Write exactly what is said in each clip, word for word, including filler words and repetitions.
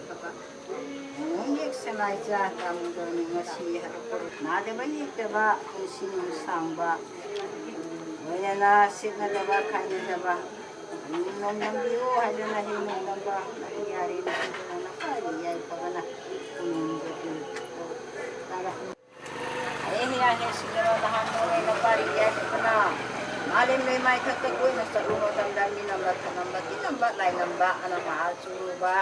ꯌꯦꯛ ꯁꯂꯥꯏ ꯆꯥ ꯇꯥꯃꯨꯗꯣꯏꯅꯤ ꯉꯁꯤ ꯍꯔꯛꯄ ꯅꯥꯗꯕ ꯌꯦꯛꯇꯕ ꯄꯨꯟꯁꯤ ꯅꯨꯡꯁꯥꯡꯕ ꯂꯣꯏꯅꯅ ꯁꯤꯠꯅꯗꯕ ꯈꯥꯏꯅꯗꯕ ꯅꯣꯡ ꯅꯝꯕꯤꯌꯨ ꯍꯥꯏꯗꯅ ꯍꯦꯛ ꯅꯣꯡ ꯅꯝꯕ ꯌꯥꯔꯦ ꯅꯣꯡ ꯈ꯭ꯋꯥꯏꯗꯒꯤ ꯌꯥꯏꯐꯕꯅ ꯄꯨꯛꯅꯤꯡꯗ ꯄꯤꯔꯤꯕ ꯑꯩ ꯍꯤꯌꯥꯡ ꯍꯦꯛ ꯁꯤꯡꯅꯕ ꯅꯍꯥꯟ ꯅꯣꯡꯃꯩꯅ ꯄꯥꯔꯤ ꯌꯥꯏꯐꯅ ꯃꯥꯂꯦꯝ ꯂꯩꯃꯥꯏ ꯊꯛꯇ ꯀꯣꯏꯅ ꯆꯠꯂꯨ ꯃꯇꯝꯗ ꯃꯤꯅꯝꯕ ꯊꯛꯅꯝꯕ ꯇꯤꯟꯅꯝꯕ ꯂꯥꯏꯅꯝꯕ ꯑꯅꯝ ꯑꯍꯥ ꯆꯨꯔꯨꯕ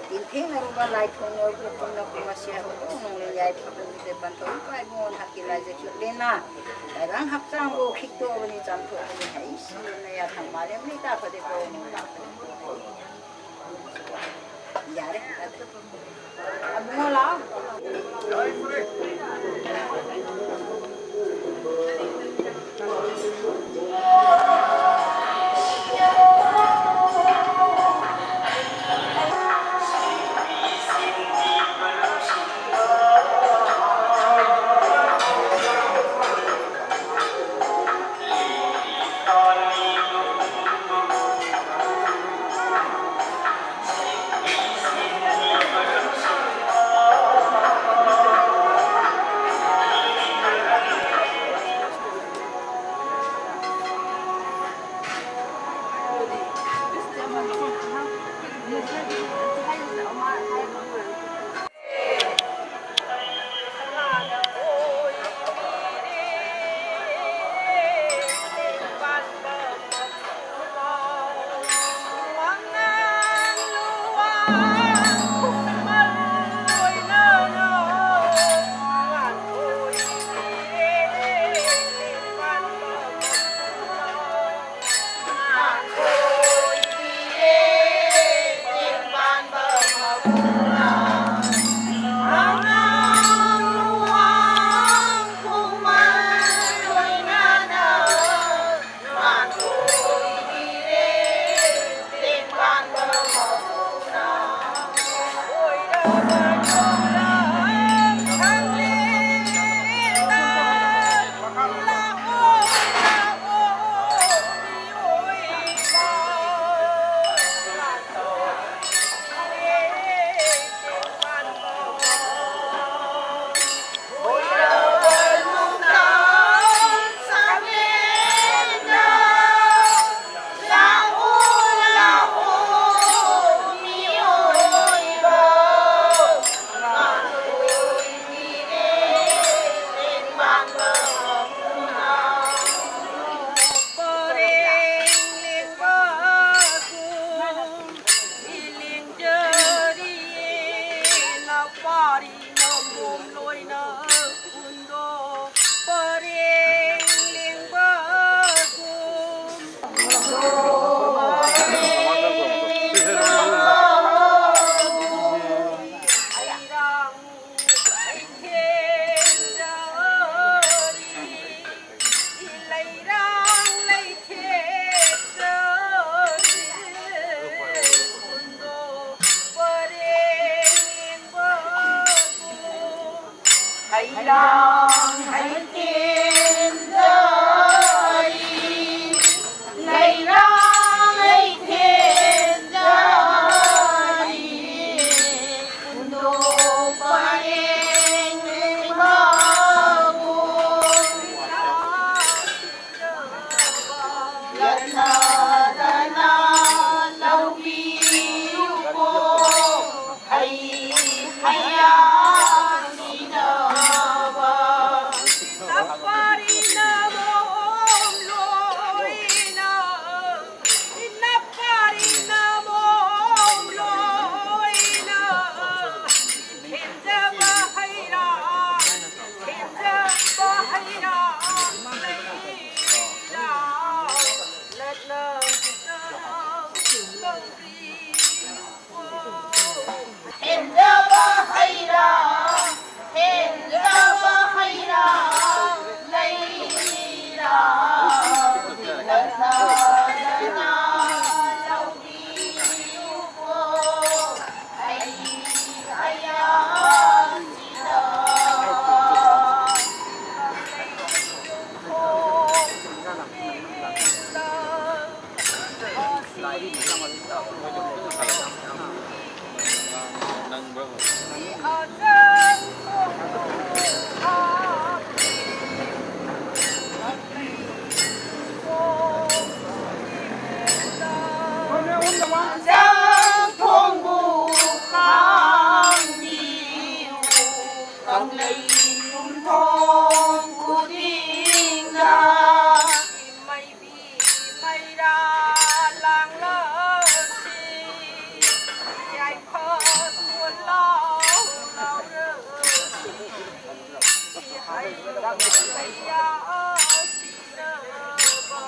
ꯇꯤꯟꯊꯦꯡꯅꯔꯨꯕ ꯂꯥꯏ ꯊꯣꯡ ꯑꯣꯏꯕ ꯄꯨꯝꯅ ꯄꯨꯝ ꯑꯁꯤ ꯍꯧꯔꯛꯄ ꯅꯣꯡꯂꯩ ꯌꯥꯏꯐꯕꯒꯤꯗ ꯄꯟꯊꯧ ꯏꯄꯥ ꯏꯕꯨꯡꯉꯣ ꯅꯍꯥꯛꯀꯤ ꯂꯥꯏꯖ ꯈꯤꯠꯂꯦꯅ ꯇꯥꯏꯕꯪ ꯍꯛꯆꯥꯡꯕꯨ ꯈꯤꯛꯇꯣꯛꯑꯕꯅꯤ ꯆꯥꯝꯊꯣꯛꯑꯕꯅꯤ ꯍꯩ ꯁꯤꯡꯅ ꯌꯥꯊꯪ ꯃꯥꯂꯦꯝ ꯂꯩꯇꯥ ꯐꯗꯦ ꯀꯣ ꯌꯥꯔꯦ ꯑꯕꯨꯡꯉꯣ ꯂꯥꯛꯑꯣ ꯂꯩꯔꯥꯡ ꯍꯩꯊꯦꯟꯖꯔꯤ, ꯂꯩꯔꯥꯡ ꯍꯩꯊꯦꯟꯖꯔꯤ, ꯀꯨꯟꯗꯣ ꯄꯔꯦꯡ ꯂꯦꯡꯕꯕꯨ ꯌꯠꯅꯗꯅ ꯂꯧꯕꯤꯌꯨꯀꯣ, ꯍꯩ ꯍꯩꯌꯥ ꯁꯤꯅꯕ꯫ ꯅꯄꯥꯔꯤ ꯅꯃꯣꯝ ꯂꯣꯏꯅ, ꯅꯄꯥꯔꯤ ꯅꯃꯣꯝ ꯂꯣꯏꯅ, ꯊꯦꯟꯖꯕ ꯍꯩꯔꯥ, ꯊꯦꯟꯖꯕ ꯍꯩꯔꯥ ꯂꯩꯔꯥ, ꯂꯠꯅ ꯂꯧꯕꯤꯌꯨꯀꯣ꯫ ꯊꯦꯟꯖꯕ ꯍꯩꯔꯥ, ꯊꯦꯟꯖꯕ ꯍꯩꯔꯥ ꯂꯩꯔꯥ, ꯂꯠꯅ ꯂꯧꯕꯤꯌꯨꯀꯣ꯫ ꯀꯪꯂꯩ ꯌꯨꯝꯊꯣꯡ ꯈꯨꯗꯤꯡꯗ ꯃꯩꯕꯤ ꯃꯩꯔꯥ ꯂꯥꯡꯂꯁꯤ, ꯌꯥꯏꯐ ꯊꯣꯟ ꯂꯥꯎ ꯂꯥꯎꯔꯁꯤ, ꯍꯩ ꯍꯩꯌꯥ ꯁꯤꯅꯕ꯫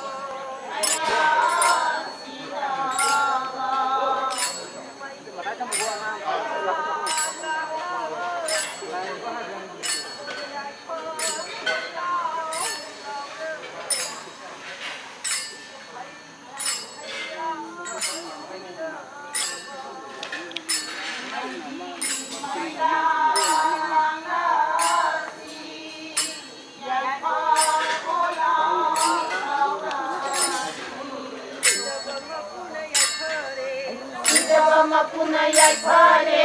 ꯃꯄꯨꯅ ꯌꯥꯏꯐꯔꯦ,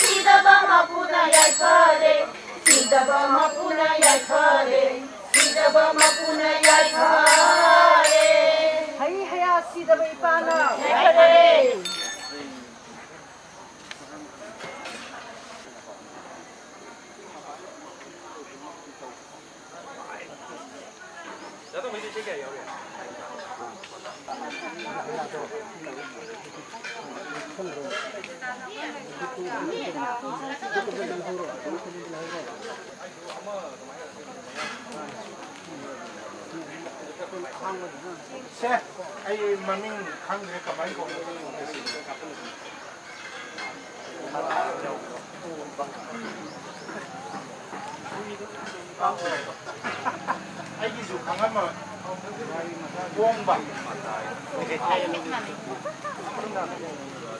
ꯁꯤꯗꯕ ꯃꯄꯨꯅ ꯌꯥꯏꯐꯔꯦ, ꯁꯤꯗꯕ ꯃꯄꯨꯅ ꯌꯥꯏꯐꯔꯦ, ꯁꯤꯗꯕ ꯃꯄꯨꯅ ꯌꯥꯏꯐꯔꯦ꯫ ꯍꯩ ꯍꯌꯥ ꯁꯤꯗꯕ ꯏꯄꯥꯅ ꯌꯥꯏꯐꯔꯦ꯫ ꯁꯦ, ꯑꯩ ꯃꯃꯤꯡ ꯈꯪꯗ꯭ꯔꯦ, ꯀꯃꯥꯏꯅ ꯀꯧꯅꯗꯣꯏꯅꯣ ꯉꯁꯤꯗꯤ꯫ ꯑꯩꯒꯤꯁꯨ ꯈꯪꯉꯝꯃꯣꯏ꯫ ꯄꯣꯡꯕ꯫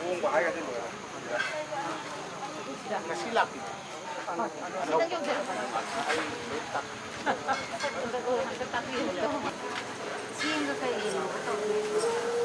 ꯄꯣꯡꯕ ꯍꯥꯏꯒꯗꯤ ꯂꯣꯏꯔꯦ꯫ ꯉꯁꯤ ꯂꯥꯛꯄꯤ꯫ ꯆꯦꯡꯒ ꯀꯩꯒꯤꯅꯣ ꯇꯧꯗꯣꯏꯁꯦ?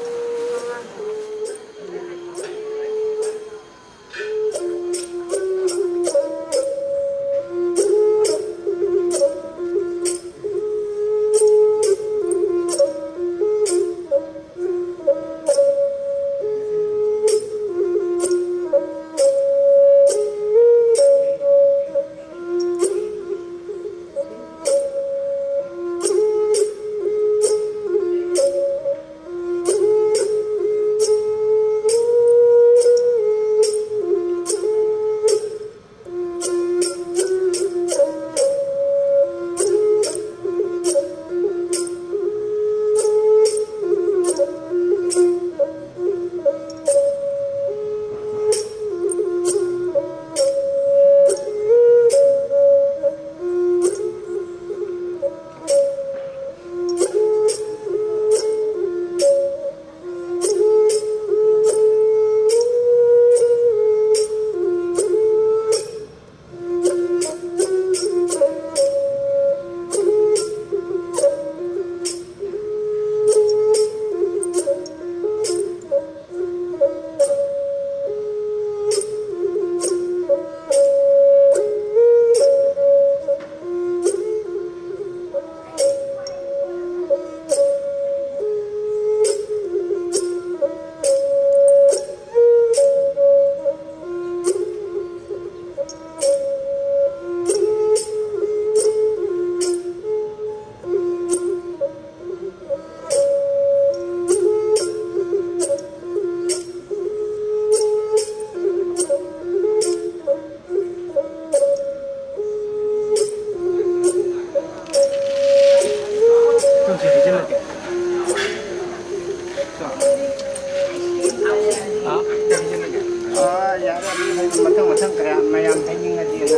ꯃꯊꯪ ꯃꯊꯪ ꯈꯔ ꯃꯌꯥꯝ ꯊꯩꯅꯤꯡꯉꯗꯤꯅ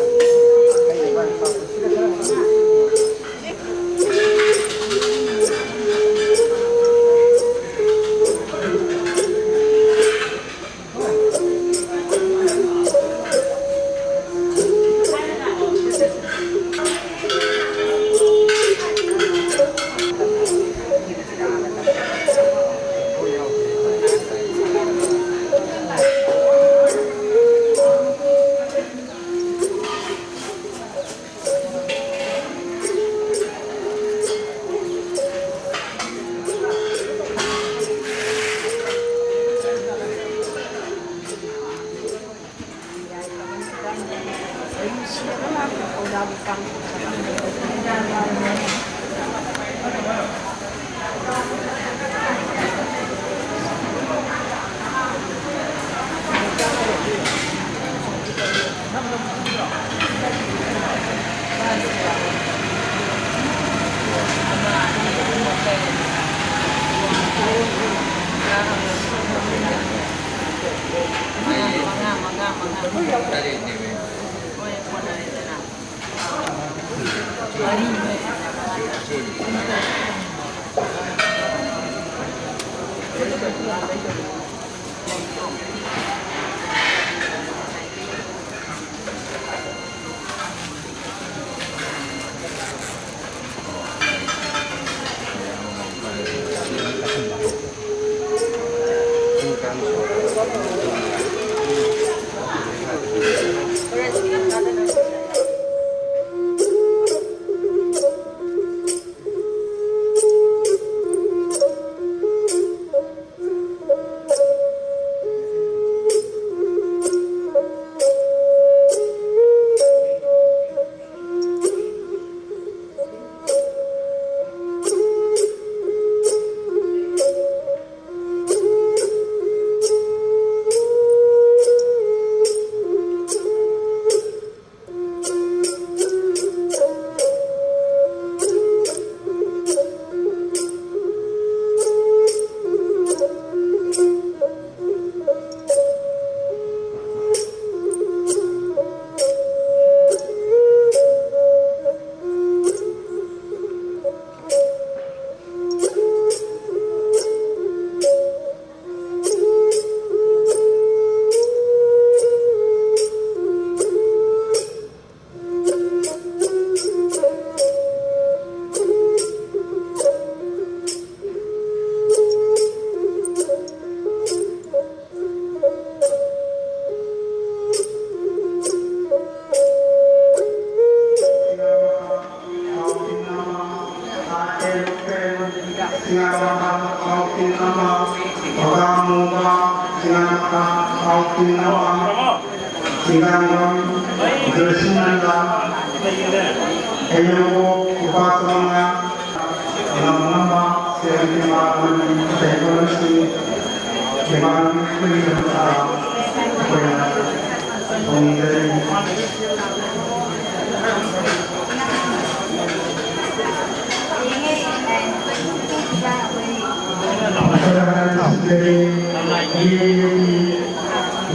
ꯍꯩꯅꯕ꯫ ꯇꯤꯟꯅꯕ, ꯁꯤꯡꯒꯥꯡꯕꯝ, ꯖꯣꯏꯁꯤꯃꯟꯗ, ꯍꯩꯅꯧꯕꯣꯛ ꯂꯨꯄꯥ ꯆꯥꯝꯃꯉꯥ, ꯉꯝ ꯉꯝꯕ ꯁꯦꯜ ꯄꯤꯕ ꯑꯃꯗꯤ ꯑꯇꯩ ꯄꯣꯠꯂꯝꯁꯤꯡ ꯄꯤꯕ ꯑꯩꯈꯣꯏꯒꯤꯗꯃꯛꯇ ꯑꯩꯈꯣꯏꯅ ꯊꯧꯅꯤꯖꯔꯤ꯫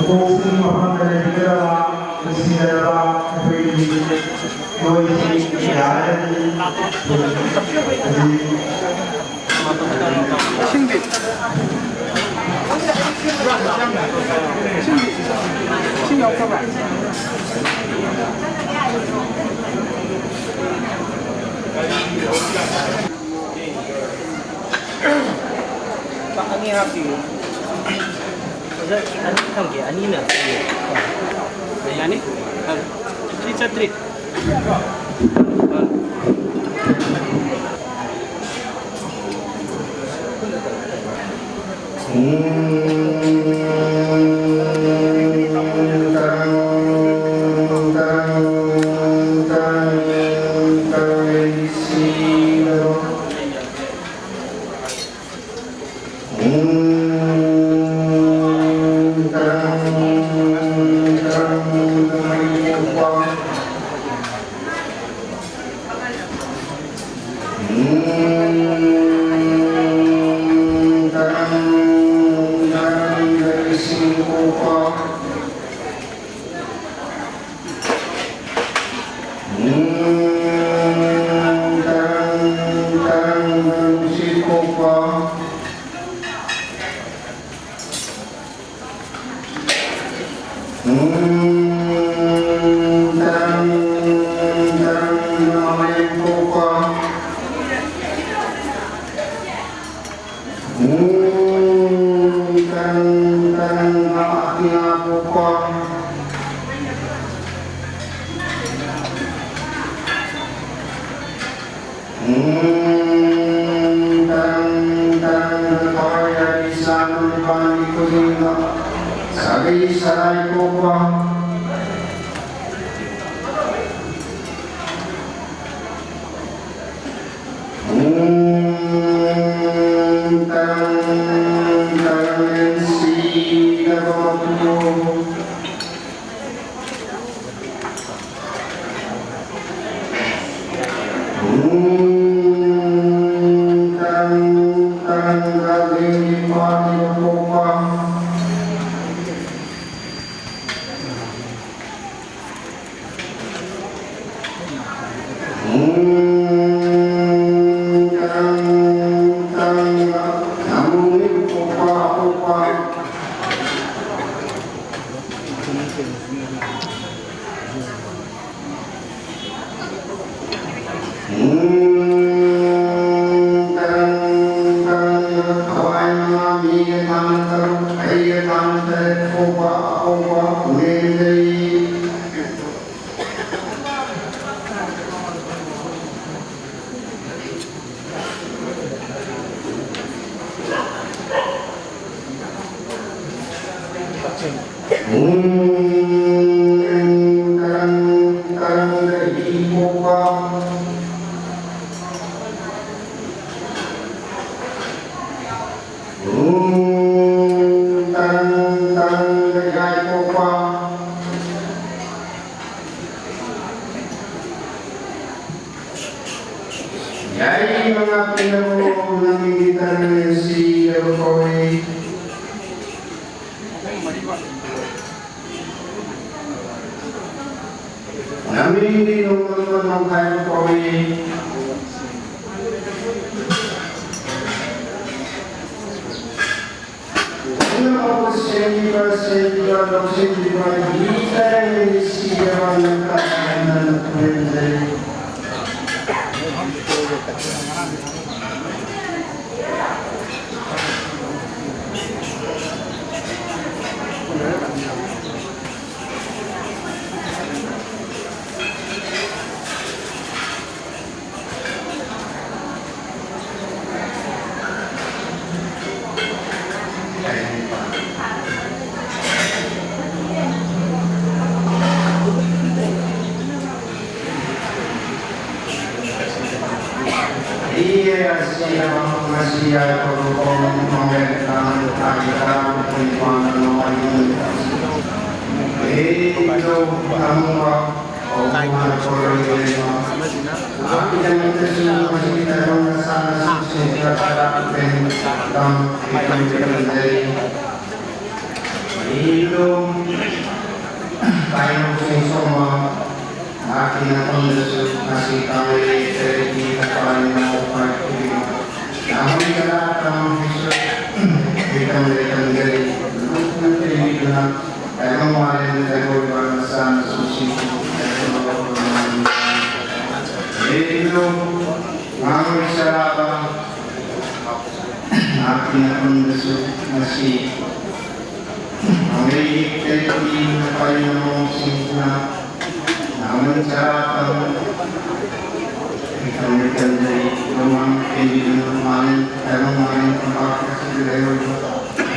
ꯏꯀꯣꯛꯁꯤꯡ ꯃꯐꯝꯗ ꯂꯩꯕꯤꯒꯗꯕ ꯅꯨꯡꯁꯤꯅꯔꯕ ꯑꯩꯈꯣꯏꯒꯤ ꯃꯤꯑꯣꯏꯁꯤꯡ ꯌꯥꯔꯒꯗꯤ ꯍꯧꯖꯤꯛ ꯏꯁꯤꯡꯗꯤ? ꯏꯁꯤꯡꯗꯤ? ꯏꯁꯤꯡ ꯌꯥꯎꯗꯕ꯭ꯔꯥ? ꯄꯥꯛ ꯑꯅꯤ ꯍꯥꯞꯄꯤꯌꯨ꯫ ꯑꯣꯖꯥ, ꯑꯅꯤ ꯊꯝꯒꯦ, ꯑꯅꯤꯅ ꯊꯝꯒꯦ꯫ ꯌꯥꯅꯤ? ꯁꯤ ꯆꯠꯇ꯭ꯔꯤ꯫ ꯎꯝ, ꯇꯔꯪ, ꯇꯔꯪ, ꯊꯋꯥꯏ ꯃꯉꯥ ꯃꯤꯒ ꯊꯥꯡ ꯇꯔꯨꯛ, ꯑꯩꯒ ꯊꯥꯡ ꯇꯔꯦꯠ ꯄꯣꯛꯄ ꯑꯄꯣꯛꯄ ꯄꯨꯅꯦꯝ ꯂꯩ꯫ ꯎꯝ, ꯇꯔꯪ, ꯇꯔꯪꯗ ꯍꯤ ꯄꯣꯛꯄ꯫ ꯎꯝ, ꯇꯔꯪ, ꯇꯔꯪꯗ ꯌꯥꯏ ꯄꯣꯛꯄ꯫ ꯌꯥꯏ ꯃꯉꯥ ꯄꯤꯅꯕ ꯅꯪꯒꯤ ꯇꯔꯪ ꯑꯁꯤ ꯌꯧꯔꯛꯄ ꯍꯧꯏ꯫ ꯅꯃꯤꯡꯗꯤ ꯅꯣꯡꯃ ꯅꯣꯡꯃ ꯅꯣꯡꯈꯥꯏꯕ ꯀꯧꯏ꯫ ꯄꯨꯝꯅꯃꯛꯄꯨ ꯁꯦꯝꯕꯤꯕ, ꯁꯦꯝꯕꯤꯕ, ꯂꯧꯁꯤꯟꯕꯤꯕ, ꯃꯤ ꯇꯔꯦꯠꯅꯤ ꯁꯤꯔꯕ ꯅꯪ ꯀꯔꯝꯅ ꯈꯨꯔꯨꯝꯖꯔꯤ? ꯃꯍꯩꯔꯣꯏ ꯀꯥꯏꯅꯧꯁꯤꯡ ꯁꯣꯝꯕ ꯃꯍꯥꯛꯀꯤ ꯅꯥꯐꯝꯗꯁꯨ ꯉꯁꯤ ꯀꯪꯂꯩ ꯂꯩꯔꯛꯀꯤ ꯅꯨꯄꯥꯅꯤꯅ ꯎꯄꯥꯏ ꯈꯨꯗꯤꯡꯃꯛ ꯅꯥꯐꯝ ꯀꯌꯥ ꯇꯝꯕꯒꯤꯁꯨ ꯂꯩꯇꯝ ꯂꯩꯇꯝꯗꯒꯤ ꯂꯨꯞꯅ ꯇꯩꯕꯤꯗꯨꯅ ꯇꯥꯏꯕꯪ ꯃꯥꯂꯦꯝꯗ ꯂꯩꯍꯧꯔꯤꯕ ꯃꯆꯥ ꯃꯁꯨꯁꯤꯡꯕꯨ ꯁꯤꯡꯁꯤꯅ ꯅꯥꯃꯟ ꯆꯔꯥ ꯇꯝ ꯏꯊꯪ ꯏꯊꯪꯗꯒꯤ ꯂꯨꯃꯥꯡ ꯀꯦꯟꯕꯤꯗꯨꯅ ꯃꯥꯂꯦꯝ ꯇꯥꯏꯕꯪ ꯃꯥꯂꯦꯝ ꯇꯝꯄꯥꯛ ꯑꯁꯤꯗ ꯂꯩꯍꯧꯔꯤꯕ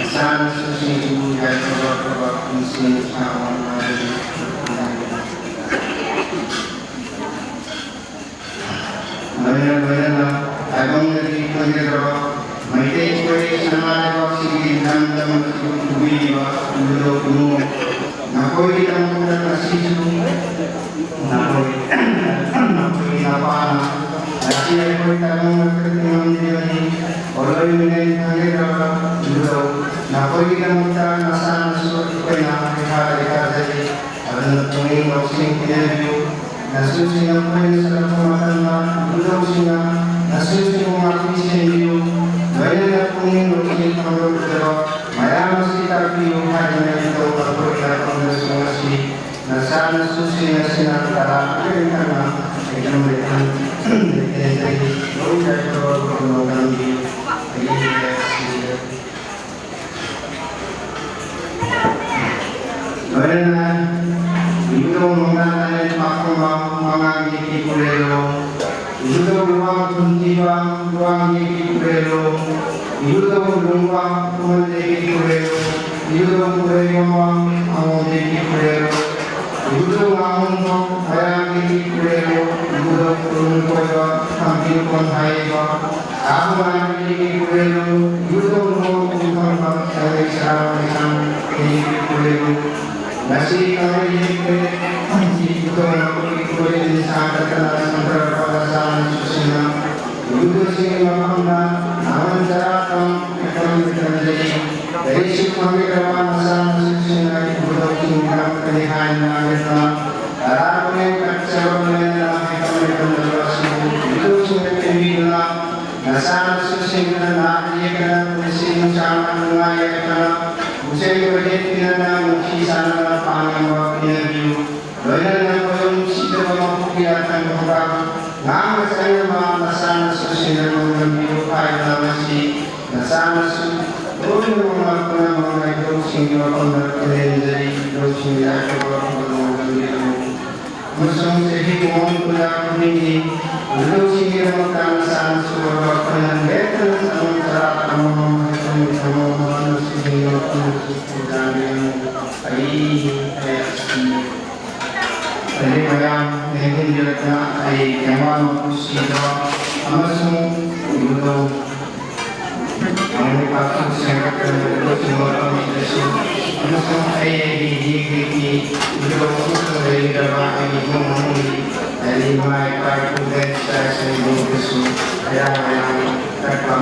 ꯏꯆꯥ ꯅꯁꯨꯁꯤꯡꯁꯤꯕꯨ ꯌꯥꯏꯐꯕ ꯑꯐꯕ ꯄꯨꯟꯁꯤ ꯅꯨꯡꯁꯥꯡꯕ ꯅꯨꯡꯉꯥꯏꯕ ꯂꯣꯏꯅ ꯂꯣꯏꯅꯅ ꯇꯥꯏꯕꯪꯗꯒꯤ ꯈꯪꯖꯗ꯭ꯔꯕ ꯃꯩꯇꯩ ꯑꯩꯈꯣꯏ ꯁꯅꯥ ꯂꯩꯕꯥꯛꯁꯤꯒꯤ ꯂꯝꯗꯝ ꯑꯁꯤꯕꯨ ꯄꯨꯕꯤꯔꯤꯕ ꯏꯕꯨꯙꯧ ꯏꯃꯨꯡ, ꯅꯈꯣꯏꯒꯤꯗꯃꯛꯇ ꯉꯁꯤꯁꯨ ꯅꯈꯣꯏ, ꯅꯈꯣꯏꯒꯤ ꯅꯄꯥꯅ ꯉꯁꯤ ꯑꯩꯈꯣꯏ ꯇꯥꯏꯕꯪ ꯉꯥꯛꯇ ꯉꯝꯂꯤꯕꯅꯤ꯫ ꯑꯣꯜꯂꯣꯏ ꯃꯤꯅꯩ ꯈꯪꯖꯗ꯭ꯔꯕ ꯏꯕꯨꯙꯧ, ꯅꯈꯣꯏꯒꯤꯗꯃꯛꯇ ꯅꯁꯥꯅꯁꯨ ꯑꯩꯈꯣꯏꯅ ꯍꯩꯈꯥ ꯂꯩ ꯊꯥꯖꯔꯤ꯫ ꯑꯗꯨꯅ ꯄꯨꯛꯅꯤꯡ ꯂꯧꯁꯤꯡ ꯄꯤꯅꯕꯤꯌꯨ꯫ ꯅꯁꯨꯁꯤꯡ ꯑꯩꯈꯣꯏꯅ ꯆꯠꯂꯛꯄ ꯃꯇꯝꯗ ꯏꯕꯨꯙꯧꯁꯤꯡꯅ ꯅꯁꯨꯁꯤꯡꯕꯨ ꯉꯥꯛꯄꯤ ꯁꯦꯟꯕꯤꯌꯨ꯫ ꯂꯣꯏꯅꯅ ꯄꯨꯛꯅꯤꯡ ꯂꯧꯁꯤꯡ ꯈꯪꯂꯣꯏꯗꯕ ꯃꯌꯥꯝ ꯑꯁꯤ ꯇꯥꯛꯄꯤꯌꯨ ꯍꯥꯏꯗꯨꯅ ꯏꯕꯨꯙꯧ ꯑꯩꯈꯣꯏ ꯂꯥꯏꯐꯝꯗꯁꯨ ꯉꯁꯤ ꯅꯆꯥ ꯅꯁꯨꯁꯤꯡ ꯑꯁꯤꯅ ꯇꯔꯥ ꯑꯃꯒꯤ ꯊꯪꯅ ꯑꯦꯛꯖꯥꯝ ꯂꯩꯇꯦꯡꯗꯒꯤ ꯂꯧ ꯌꯥꯏꯐꯕ ꯈꯨꯗꯣꯡ ꯇꯝꯕꯤꯌꯨ꯫ ꯑꯩꯒꯤ ꯂꯥꯏꯔꯤꯛ ꯑꯁꯤ ꯂꯣꯏꯅꯅ ꯏꯕꯨꯙꯧ ꯅꯣꯡꯗꯥ ꯂꯥꯏꯔꯦꯟ ꯄꯥꯈꯪꯕ ꯃꯉꯥꯒꯤ ꯏꯄꯨꯔꯦꯜꯂꯣ, ꯏꯕꯨꯙꯧ ꯂꯨꯋꯥꯡ ꯊꯨꯝꯊꯤꯕ ꯂꯨꯋꯥꯡꯒꯤ ꯏꯄꯨꯔꯦꯜꯂꯣ, ꯏꯕꯨꯙꯧ ꯂꯨꯡꯕ ꯈꯨꯃꯟꯗꯦꯒꯤ ꯏꯄꯨꯔꯦꯜꯂꯣ, ꯏꯕꯨꯙꯧ ꯄꯨꯔꯩꯕꯝꯕ ꯑꯉꯣꯝꯗꯦꯒꯤ ꯏꯄꯨꯔꯦꯜꯂꯣ, ꯏꯕꯨꯙꯧ ꯉꯥꯃꯨꯡꯕ ꯃꯌꯥꯝꯒꯤ ꯏꯄꯨꯔꯦꯜꯂꯣ, ꯏꯕꯨꯙꯧ ꯈꯨꯔꯨꯝ ꯀꯣꯏꯕ ꯊꯥꯡꯖꯤꯡ ꯀꯣꯟ ꯍꯥꯏꯕ ꯑꯍꯨꯝ ꯃꯌꯥꯝꯒꯤ ꯏꯄꯨꯔꯦꯜꯂꯣ, ꯏꯕꯨꯙꯧ ꯂꯨꯋꯥꯡ ꯊꯨꯝꯐꯝꯕ ꯁꯪꯂꯩ ꯁꯔꯥ ꯃꯩꯁꯥꯡꯒꯤ ꯏꯄꯨꯔꯦꯜꯂꯣ, ꯉꯁꯤ ꯀꯪꯂꯩ ꯌꯦꯛꯄꯤ ꯏꯕꯨꯙꯧ ꯃꯈꯣꯏꯒꯤ ꯏꯄꯨꯔꯦꯜ ꯅꯤꯁꯥ ꯀꯠꯇꯅ ꯁꯪꯒ꯭ꯔꯕ ꯅꯆꯥꯅꯁꯨꯁꯤꯡꯅ ꯏꯕꯨꯙꯧꯁꯤꯡꯒꯤ ꯃꯐꯝꯗ ꯅꯥꯃꯟ ꯆꯔꯥ ꯇꯝ ꯏꯀꯝ ꯏꯀꯝꯗꯒꯤ ꯂꯥꯏꯔꯤꯛꯁꯨ ꯈꯪꯕꯤꯗ꯭ꯔꯕ ꯅꯆꯥꯅꯁꯨꯁꯤꯡꯅ ꯏꯕꯨꯙꯧꯁꯤꯡꯒꯤꯗꯃꯛꯇꯅꯤ ꯍꯥꯏꯅ ꯂꯥꯡꯂꯗꯨꯅ ꯇꯔꯥ ꯄꯨꯛꯅꯤꯡ ꯀꯠꯆꯕ ꯂꯣꯏꯅꯅ ꯏꯀꯝ ꯏꯀꯝꯗꯕ ꯑꯁꯤꯕꯨ ꯏꯕꯨꯙꯧꯁꯤꯡꯅ ꯄꯦꯟꯕꯤꯗꯨꯅ ꯅꯆꯥꯅꯁꯨꯁꯤꯡꯅ ꯅꯥꯗ ꯌꯦꯛꯇꯅ ꯄꯨꯟꯁꯤ ꯅꯨꯡꯁꯥꯡꯅ ꯅꯨꯡꯉꯥꯏ ꯌꯥꯏꯐꯅ ꯄꯨꯛꯆꯦꯜ ꯈꯣꯏꯗꯦꯠ ꯄꯤꯅꯅ ꯅꯨꯡꯁꯤ ꯆꯥꯟꯅꯅ ꯄꯥꯡꯂꯝꯕ ꯄꯤꯅꯕꯤꯌꯨ꯫ ꯂꯣꯏꯅꯅ ꯈꯣꯏꯔꯨꯝ ꯁꯤꯗꯕ ꯃꯄꯨꯒꯤ ꯑꯊꯪꯕ ꯉꯥꯡꯅ ꯆꯠꯅꯕ ꯅꯆꯥꯅꯁꯨꯁꯤꯡꯅ ꯅꯣꯡꯗꯝꯕꯤꯌꯨ ꯍꯥꯏꯗꯨꯅ ꯉꯁꯤ ꯅꯆꯥꯅꯁꯨ ꯂꯣꯏꯅꯃꯛꯅ ꯄꯨꯝꯅꯃꯛꯅ ꯏꯕꯨꯙꯧꯁꯤꯡꯒꯤ ꯃꯐꯝꯗ ꯈꯨꯔꯨꯝꯖꯔꯤ꯫ ꯏꯕꯨꯙꯧꯁꯤꯡꯒꯤ ꯑꯐꯕ ꯑꯃꯁꯨꯡ ꯆꯍꯤ ꯀꯨꯟꯃꯥꯄꯟ ꯈꯨꯗꯤꯡꯒꯤ ꯂꯨꯆꯤꯡꯒꯤꯗꯃꯛꯇ ꯃꯁꯥꯅ ꯁꯨꯔꯕ ꯈꯨꯂꯪ ꯂꯦꯞꯇꯅ ꯆꯪ ꯆꯔꯥ ꯑꯃꯃꯝ ꯍꯥꯏꯕꯗꯤ ꯊꯝꯃꯝꯕ ꯑꯃꯁꯨꯡ ꯃꯐꯝꯁꯨ ꯈꯨꯟꯗꯥꯃꯤꯔꯝ ꯑꯩ ꯍꯥꯏ ꯑꯁꯤ ꯂꯩꯔꯤꯛ ꯃꯌꯥꯝ ꯂꯦꯡꯍꯟꯕꯤꯔꯛꯇꯅ ꯑꯩ ꯀꯌꯥꯃ ꯅꯨꯡꯁꯤꯕ ꯑꯃꯁꯨꯡ ꯏꯕꯨꯙꯧ ꯃꯅꯤꯄꯥꯛꯄꯨ ꯁꯦꯝꯒꯠꯄ ꯂꯣꯏꯅꯃꯛ ꯑꯃꯗꯁꯨ ꯑꯃꯁꯨꯡ ꯑꯩ ꯑꯩꯒꯤ ꯌꯦꯛꯂꯤꯕꯤ ꯏꯕꯨꯙꯧ ꯑꯃꯁꯨꯡ ꯂꯩꯒꯗꯕ ꯑꯩꯒꯤ ꯏꯃꯨꯡ ꯃꯅꯨꯡꯒꯤ ꯍꯥꯏꯗꯤ ꯏꯃꯥ ꯏꯄꯥ ꯏꯄꯨ ꯏꯆꯥ ꯏꯁꯤꯡꯕꯨꯁꯨ ꯑꯌꯥꯝꯕ ꯌꯥꯝꯅ ꯀꯠꯄ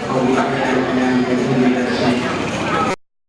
ꯍꯧꯏ꯫